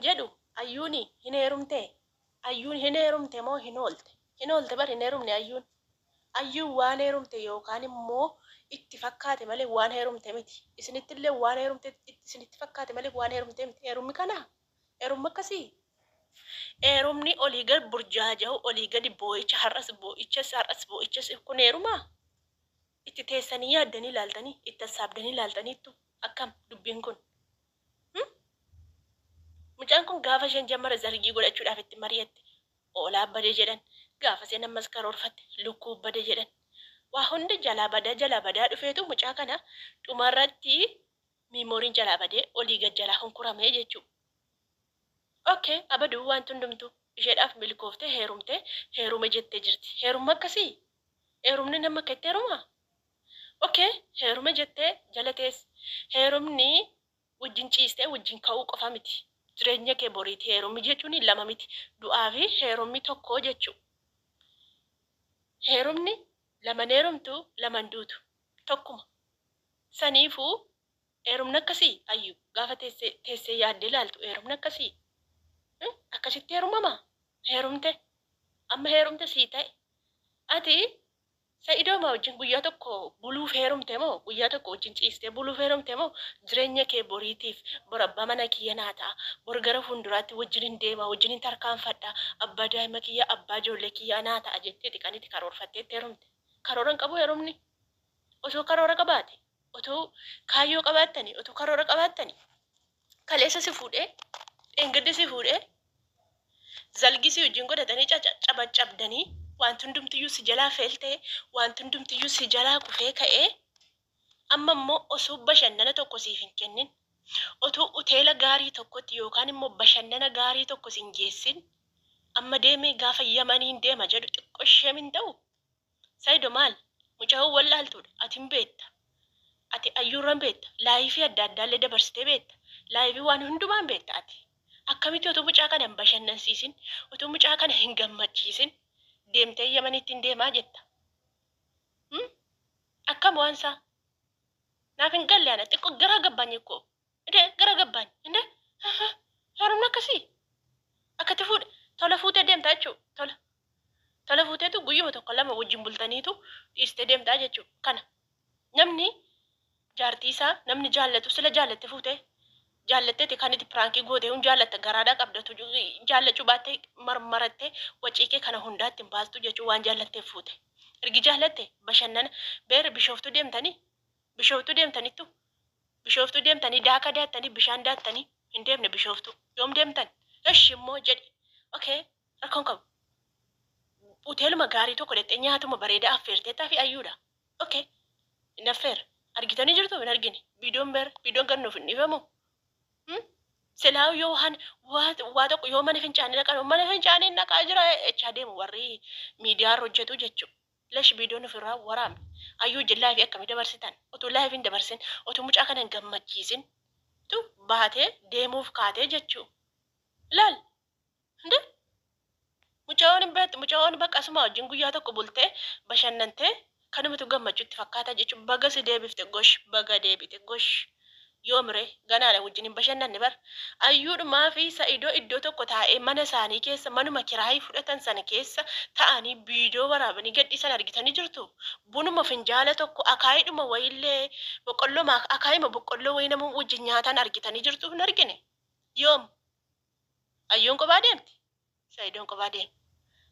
jedhu Ayyuuni hin heerumtee? Ayyuun hin heerumte moo hin oolte? Hin oolte bar hin heerumne Ayyuun. Ayyuun waan heerumte yookaan immoo itti fakkaate malee waan heerumte miti. Isinitti illee waan heerumte isinitti fakkaate malee waan heerumte miti. Heerummi kanaa? Heerummi akkasii? Heerumni olii gad burjaaja'u, olii gadi boo'icha, har'as boo'ichas, har'as boo'ichas kun heerumaa? Itti teessanii yaaddanii ilaaltanii, itti hassaabdanii ilaaltaniittu akkam dubbiin kun? Hum? Mucaan kun gaafa isheen jammara zargii godhachuudhaaf itti mari'atte hoolaa bade jedhan, gaafa isheen ammas karoorfatte lukkuu bade jedhan. Waa hunda jalaa badaa jalaa badaa dhufeetu mucaa kana dhumarratti miimooriin jalaa badee olii gad jalaa hunkuramee jechuu. Ok abaduu wanti hundumtuu isheedhaaf milkooftee heerumtee heerume jettee jirti. Heerumma akkasii? Heerumni nama akka itti heerumaa? Ok heerume jettee jala teesse. Heerumni wajjin ciistee wajjin ka'uu qofa miti. Jireenya kee boriiti heerummi jechuun lama miti. Du'aa fi heerummi tokko jechuu. Heerumni laman heerumtu laman duutu. Tokkuma. Saniifuu heerumni akkasii Ayyu gaafa teessee teessee yaaddee ilaaltu heerumni akkasii? Akkasitti heerumamaa? Heerumte amma heerumte sii ta'e ati Sa'idooma wajjin guyyaa tokko buluuf heerumte moo guyyaa tokko wajjin ciistee buluuf heerumte moo jireenya kee boriitiif bor abbaa mana kiyya naa ta'a bor gara fuulduraatti wajjinin deema wajjinin tarkaanfadha abbaa daa'ima kiyya abbaa ijoollee kiyyaa naa ta'a jetteeti kan itti karoorfattee itti heerumte karoora hin qabu heerumni osoo karoora qabaate Otuu kaayyoo qabaattani, otuu karoora qabaattani, kaleessa si fuudhee, dheengadda si fuudhee, zalgii si wajjin godhatanii cabaccabdanii, wanti hundumtiyyuu si jalaa fail ta'e, wanti hundumtiyyuu si jalaa kufee ka'ee, amma immoo osoo bashannana tokko siif hin kennin, otuu uteela gaarii tokkotti yookaan immoo bashannana gaarii tokko sin geessin, amma deemee gaafa Yamaniin deema jedhu xiqqoo shame hin ta'u? Saido maal mucayoon wallaaltuudha ati hin beekta ati ayyuurra hin beekta laayifii adda addaallee dabarsitee beekta laayifii waan hundumaa hin beekta ati akkamitti utuu mucaa kana hin bashannansiisin utuu mucaa kana hin gammachiisin deemtee yamanitti hin deemaa jetta hmm? Akkam waan isaa naaf hin galle ana xiqqoo garaa gabbaanyi koo Inde gara gabbaany inde heerumni akkasii akkatti fuudhe tola fuutee deemtaa jechuu tola tola fuuteetu guyyuma tokko lama wajjin bultaniitu dhiistee deemtaa jechuu kana namni jaartii isaa namni jaallatu sila jaallatte fuutee jaallatteeti kan itti piraankii gootee hun jaallatta garaadhaa qabdatu jaallachuu baattee marmarattee wacii kee kana hundaa ittiin baastu jechuu waan jaallatteef fuute ergi jaallatte bashannana beer bishooftuu deemtanii bishooftuu deemtanittu Bishooftuu deemtanii daaka daattanii bishaan daattanii hin deemne bishooftuu yoom deemtan eshi immoo jedhi ok rakkoo hin qabu uteeluma gaarii tokko dhexxee nyaatuma bareedaa affeerteettaa fi ayyuudha ok hin affeerre argitanii jirtu hin argine viidiyoon ber viidiyoon gad nuuf hin dhiifamu hmm? Silaa yoo waan waa tokko yoo mana fincaanii dhaqan mana fincaanii dhaqaa jira jechaa deemu warri miidiyaa irra hojjetu jechuudha. Lesh video nuf irraa waraabne. Ayyuu wajjin live akkami dabarsitan? Utuu live hin dabarsin, utuu mucaa kana hin gammachiisin tu baatee deemuuf kaatee jechuu. Ilaal. Inde mucayoon hin beektu, mucayoon bakka asuma wajjin guyyaa tokko bultee bashannantee kanumatu gammachuu itti fakkaata jechuun baga si deebifte gosh baga deebite gosh. Yoom ree? Ganaadha wajjin hin bashannanne bar. Ayyuudhumaa fi Sa'idoo iddoo tokko taa'ee mana isaanii keessa manuma kiraayii fudhatan sana keessa ta'anii viidiyoo waraabanii gadhiisan argitanii jirtuu? Bunuma finjaala tokko akaayiidhuma wayiillee boqqolloma akaayima boqqolloo wayii nama wajjin nyaatan argitanii jirtuu? Hin argine. Yoom? Ayyuun kophaa deemti? Sa'idoon kophaa deeme.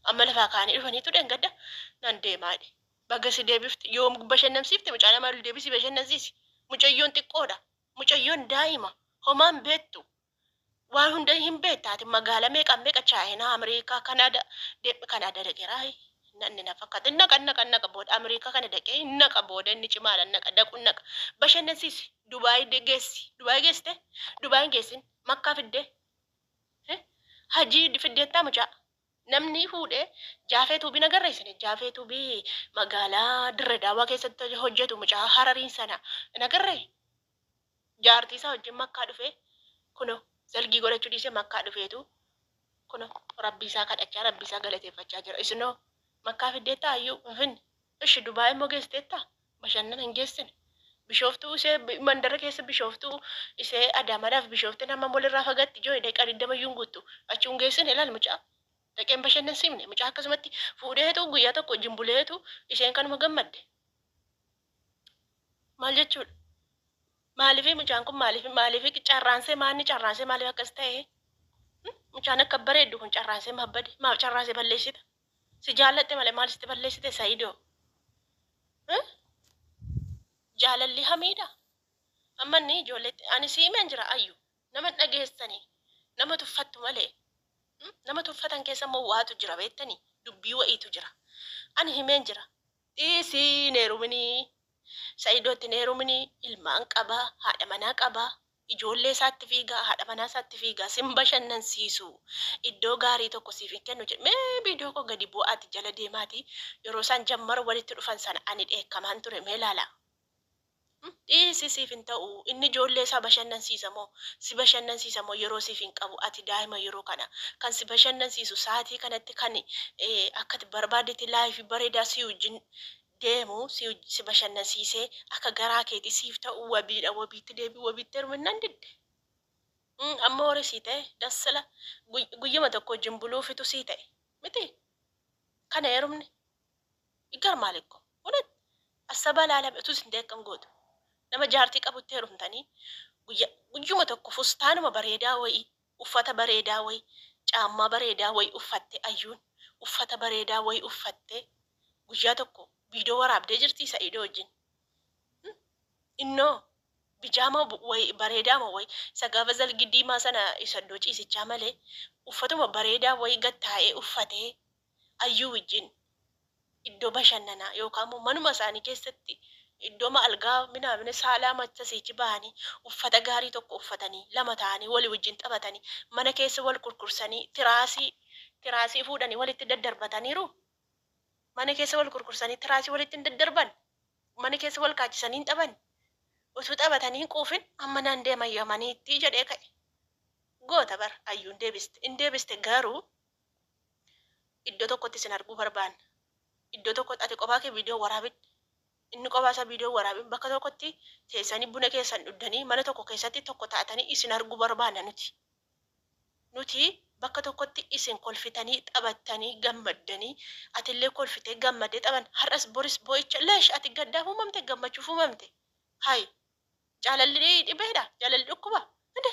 Amma lafaa ka'anii dhufaniitu dheengadda nan deemaa jedhe. Baga si deebifte. Yoom bashannansiifte mucaa namaa ol deebisii bashannansiisi. Mucayyoon xiqqoodha. Mucayyoon daa'ima. Homaa hin beektu. Waan hunda hin beekta ati magaala meeqa meeqa Chaayinaa, Ameerikaa, Kanaadaa deemte Kanaadaa dhaqeeraa nanni na fakkaata. Hin naqa hin naqa hin naqa booda Ameerikaa kana dhaqee hin naqa booda inni cimaadha hin naqa dhaqu hin naqa. Bashannansiisi. Dubaay geessi. Dubaay geessite? Dubaay hin geessin. Makkaa fiddee? Hajii fiddeettaa mucaa. Namni fuudhe Jaafee Tuubii nagarre isin Jaafee Tuubii magaalaa Dirre Daawaa keessatti hojjetu mucaa Harariin sana hin agarre? Jaartii isaa wajjin makkaa dhufee kuno zalgii godhachuu dhiisee makkaa dhufeetu kuno rabbii isaa kadhachaa rabbii isaa galateeffachaa jira. Isinoo makkaa fiddeettaa hayyuu hin finne. Ishi Dubaay immoo geessiteettaa? Bashannana hin geessine. Bishooftuu isee mandara keessa Bishooftuu isee Adaamaadhaaf Bishoofteen hammam walirraa fagatti ijoolle daqiiqaa 20 iyyuu hin guuttu. Achi hin geessine ilaal mucaa. Dhaqee hin bashannansiifne. Mucaa akkasumatti fuudheetu guyyaa tokko wajjin buleetu isheen kanuma gammadde. Maal jechuudha? Maaliif mucaan kun maaliif maaliif carraansee maanni carraansee maaliif akkas ta'e? Mucaan akka bareeddu kun carraansee maaf bade? Maaf carraasee balleessita? Si jaallatte malee maal sitti balleessite Saidoo? Jaalalli hamiidha. Amma inni ijoolleetti ani si himeen jira ayyu nama hin dhageessanii nama tuffattu malee nama tuffatan keessa immoo waatu jira beektanii dubbii wa'iitu jira. Ani himeen jira. Dhiisii hin heeruminii Sa'idootti hin heeruminii ilmaan qaba haadha manaa qaba Ijoollee isaatti fiigaa, haadha manaa isaatti fiigaa, sin bashannansiisu, iddoo gaarii tokko siif hin kennu jedhe. Mee viidiyoo koo gadi bu'aati jala deemaati yeroo isaan jammar walitti dhufan sana ani dheekkamaan ture mee ilaalaa. Dhiisi siif hin ta'u, inni ijoollee isaa bashannansiisa moo si bashannansiisa moo yeroo siif hin qabu ati daa'ima yeroo kana kan si bashannansiisu sa'aatii kanatti kan akka ati barbaaddetti laayifii bareedaa si wajjin deemu si si bashannansiisee akka garaa keetii siif ta'u wabiidha wabiitti deebi'i wabiitti heeruminnan didde amma horii sii ta'e dassala guyyuma tokko wajjin buluufitu sii ta'e miti kana heerumni igarmaal ikko hunat assaba laalame utuu isin ta'e akkam gootu nama jaartii qabutti heerumtanii guyya guyyuma tokko fustaanuma bareedaa wayii uffata bareedaa wayii caammaa bareedaa wayii uffatte ayyuun uffata bareedaa wayii uffatte guyyaa tokko viidiyoo waraabdee jirtii Sa'idoo wajjin. Innoo bijaama wayi bareedaama wayi isa gaafa zalgii diimaa sana isa iddoo ciisichaa malee uffatuma bareedaa wayi gad taa'ee uffatee ayyuu wajjin iddoo bashannanaa yookaan immoo manuma isaanii keessatti iddooma algaa minaamina saalaa machasiichi bahanii uffata gaarii tokko uffatanii lama ta'anii walii wajjin taphatanii mana keessa wal kurkursanii tiraasii tiraasii fuudhanii walitti daddarbataniiru. Mana keessa wal kurkursanii tiraasii walitti hin daddarban? Mana keessa wal kaachisanii hin taphan? Utuu taphatanii hin quufin amma nan deema Yamaniitti jedhee ka'e. Goota bar Ayyuun deebiste. In deebiste garuu iddoo tokkotti isin arguu barbaanna. Iddoo tokkotti ati qophaa kee viidiyoo waraabin. Inni qophaa isaa viidiyoo waraabin. Bakka tokkotti teessanii buna keessan dhuddanii mana tokko keessatti tokko taatanii isin arguu barbaanna nuti. Nuti bakka tokkotti isin kolfitanii taphattanii gammaddanii atillee kolfitee gammaddee taphan har'as boris boo'icha leesh ati gaddaaf uumamte gammachuuf uumamte hay jaalalli dhibeedha jaalalli dhukkuba inde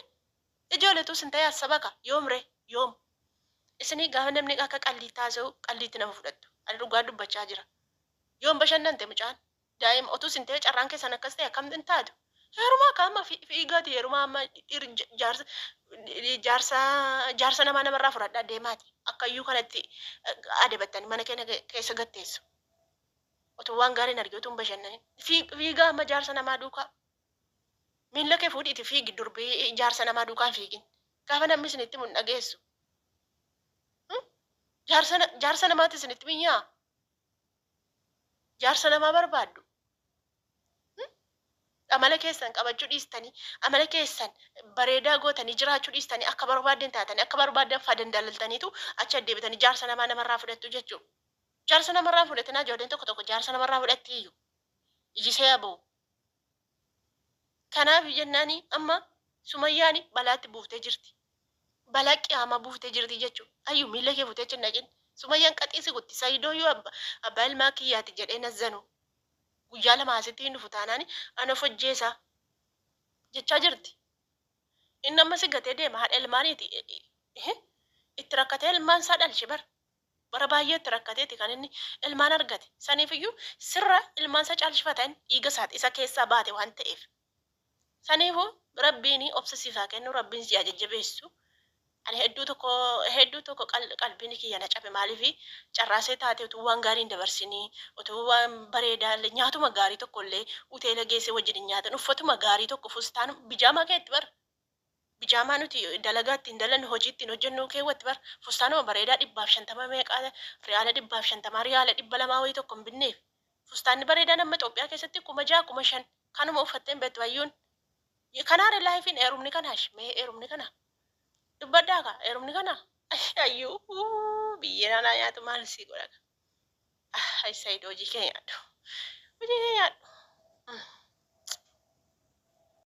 ijooletu isin ta'e assabaka yoom ree yoom isinii gaafa namni akka qalliitti haasa'u qalliitti nama fudhattu ani dhugaa dubbachaa jira yoom bashannante mucaan Daa'ima utuu isin ta'ee carraan keessan akkas ta'e akkam in taatu? Heerumaa kaa amma fiigaati heerumaa amma dhiirri jaarsa jaarsa jaarsa namaa namarraa fudhadhaa deemaati akka iyyuu kanatti adabattanii mana keenya keessa gatteessu. Utuu waan gaarii hin argin utuu hin bashannanin fiigaa amma jaarsa namaa duukaa miilla kee fuudhiiti fiigi durbii jaarsa namaa duukaa hin fiigin. Gaafa namni isinitti himu hin dhageessu. Jaarsa jaarsa namaatti isinitti minyaa Jaarsa namaa barbaaddu. Amala keessan qabachuu dhiistanii, amala keessan bareedaa gootanii jiraachuu dhiistanii akka barbaaddan taatanii, akka barbaaddan fadandalaltaniitu achi addeebitanii jaarsa namaa namarraa fudhattu jechuudha. Jaarsa namarraa hin fudhatinaa ijoolleen tokko tokko jaarsa namarraa fudhatti iyyuu. Ijisee aboo. Kanaaf jennaani amma Sumayyaani balaatti buuftee jirti. Balaa qiyaamaa buuftee jirti jechuudha. Ayyu miila kee futee achi hin dhaqin. Sumayyaan qaxii si kutti. Sayidoo yoo abbaa ilmaa kiyyaati jedhee nazzanu guyyaa lama asitti hin dhufu taanaani ana of ajjeesa jechaa jirti. Inni amma si gatee deema haadha ilmaaniiti. Itti rakkatee ilmaan isaa dhalche bar. Bara baay'ee itti rakkateeti kan inni ilmaan argate. Saniifiyyuu sirra ilmaan isaa caalchifata inni dhiiga isaati isa keessaa baate waan ta'eef. Saniifuu Rabbiin obsa siif haa kennu Rabbiin si haa jajjabeessu. Ani hedduu tokko hedduu tokko qalbiin kiyya na cabe maaliif carraasee taate utuu waan gaarii hin dabarsinii utuu waan bareedaa illee nyaatuma gaarii tokko illee hoteela geessee wajjin hin nyaatan uffatuma gaarii tokko fustaan bijaamaa keetti bar Bijaamaa nuti dalagaa ittiin dalannu hojii ittiin hojjennu keewwatti bar fustaanuma bareedaa 150 meeqa riyaala 150 riyaala 200 wayii tokko hin binneef. Fustaanni bareedaan amma Itoophiyaa keessatti 6000 5000 kanuma uffattee hin beektu hayyuun. Kanaare laayifiin heerumni kanaash mee heerumni kana dubbadhaa kaa heerumni kana hayyuu biyyee naanaa nyaatu maal sii godha kaa. Ay Said hojii kee nyaadhu. Hojii kee nyaadhu.